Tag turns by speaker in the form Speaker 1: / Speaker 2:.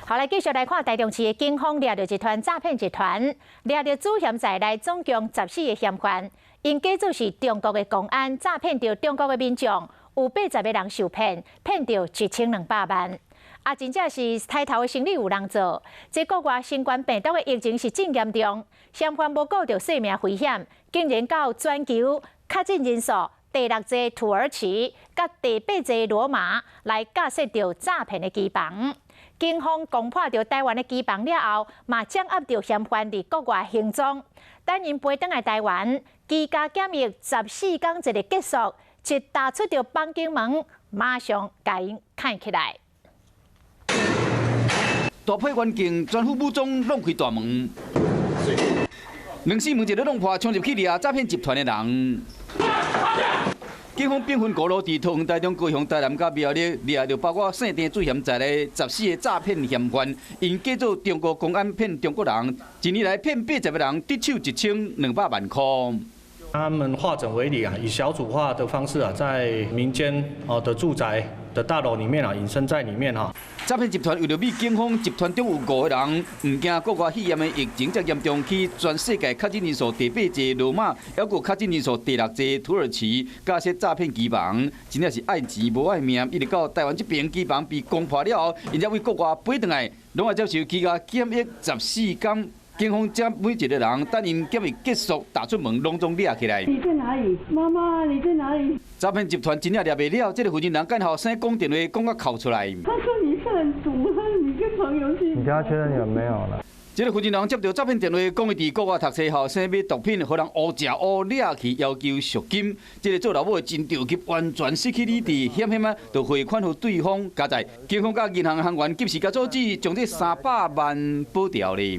Speaker 1: 好，來繼續來看台中市的警方掠著一團詐騙集團，掠著主嫌在內總共14個嫌犯，𪜶假做是中國的公安，詐騙著中國的民眾，有80個人受騙，騙著1200萬。啊，真正是刣頭的生理有人做。這國外新冠病毒的疫情是真嚴重，嫌犯無顧著性命危險，竟然到全球確診人數第六濟土耳其，佮第八濟羅馬來架設著詐騙的機房。警方攻破著台灣的機房了後，嘛掌握著嫌犯佇國外行蹤。等𪜶飛轉來台灣，居家檢疫14天一个結束，一踏出著房間門，馬上共𪜶崁起來。
Speaker 2: 大批員警全副武裝，弄開大門，兩扇門一个弄破，衝入去掠詐騙集團的人。警方兵分五路，佇桃園、台中、高雄、台南佮苗栗掠著包括姓鄭主嫌在內14個詐騙嫌犯，𪜶假做中國公安騙中國人，一年來騙80個人，得手1200萬塊。
Speaker 3: 他們化整為零啊，以小組化的方式啊，在民間哦的住宅的大樓裡面啊，隱身在裡面哈。
Speaker 2: 詐騙集團為著避警方，集團中有五個人，毋驚國外肺炎的疫情遮嚴重，去全世界確診人數第八濟羅馬，猶閣確診人數第六濟土耳其，架設詐騙機房，真正是愛錢無愛命。一直到台灣這邊機房被攻破了後，𪜶才為國外飛轉來，攏愛接受居家檢疫14天。警方將每一個人等𪜶檢疫結束，踏出門，攏總掠起來。
Speaker 4: 你在哪裡？媽媽，你在哪裡？
Speaker 2: 詐騙集團真正掠袂了，這個負責人幹後生講電話，講甲哭出來。
Speaker 4: 他說你販毒，他說你跟朋友去。
Speaker 5: 你跟他確認有沒有了？
Speaker 2: 這個負責人接著詐騙電話，講伊佇國外讀冊後，生買毒品，予人烏食烏掠去，要求贖金。這個做老母的真著急，完全失去理智，險險仔就匯款予對方。佳哉，警方佮銀行行員及時共阻止，將這300萬保牢咧。